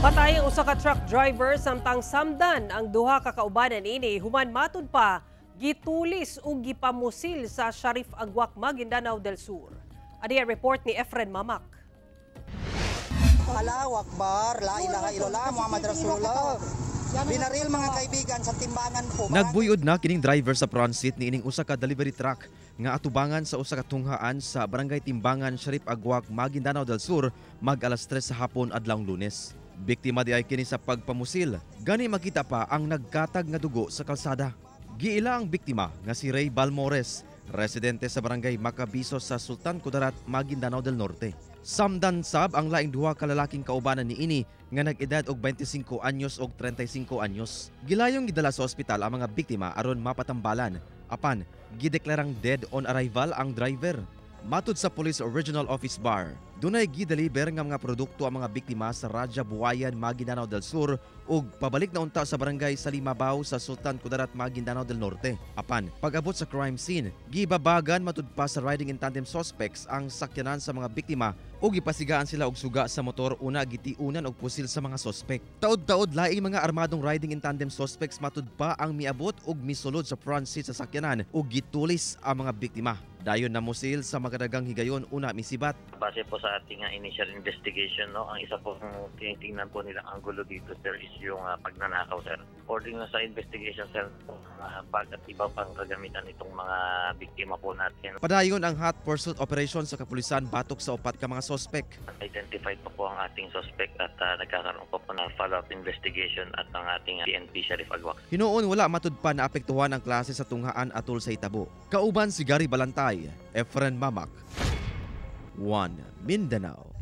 Patay ang usa ka truck driver samtang samdan ang duha ka kaubanan ini human matud pa gitulis ug gipamusil sa Shariff Aguak, Maguindanao del Sur. Ani ang report ni Efren Mamak. Allahu Akbar, la ilaha illallah, Muhammad Rasulullah. Binaril, mga kaibigan, sa Timbangan po. Nagbuyod na kining driver sa front seat niining usa ka delivery truck nga atubangan sa usa ka tunghaan sa Barangay Timbangan, Shariff Aguak, Maguindanao del Sur mag alas 3 sa hapon adlawng Lunes. Biktima di ay kini sa pagpamusil. Gani makita pa ang nagkatag nga dugo sa kalsada. Giila ang biktima nga si Ray Balmores, residente sa Barangay Macabiso sa Sultan Kudarat, Maguindanao del Norte. Samdan sab ang laing duha ka lalaking kaubanan niini nga nag-edad og 25 anyos og 35 anyos. Gilayong gidala sa ospital ang mga biktima aron mapatambalan. Apan gideklarang dead on arrival ang driver. Matud sa Police Regional Office Bar, dunay gideliver nga mga produkto ang mga biktima sa Radja Buayan, Maguindanao del Sur ug pabalik na unta sa Barangay Salimabaw sa Sultan Kudarat, Maguindanao del Norte. Apan, pag-abot sa crime scene, gibabagan matud pa sa riding in tandem suspects ang sakyanan sa mga biktima ug gipasigaan sila og suga sa motor una gitiunan og pusil sa mga suspect. Taod-taod laing mga armadong riding in tandem suspects matud pa ang miabot ug misulod sa front seat sa sakyanan ug gitulis ang mga biktima. Dayon namusil sa magadagang higayon una misibat. Base po sa ating initial investigation, no, ang isa po tinitingnan po nilang anggulo dito, sir, is yung pagnanakaw, sir. According na sa investigation, sir, bag at iba pang kagamitan itong mga biktima po natin. Padayon ang hot pursuit operation sa kapulisan batok sa upat ka mga suspect. Identified pa po ang ating suspect at nagkakaroon po po ng follow-up investigation at ang ating PNP Shariff Aguak. Hinuon wala matud pa na apektuhan ang klase sa tunghaan atol sa itabo. Kauban si Gary Balantay, Efren Mamak. 1 Mindanao.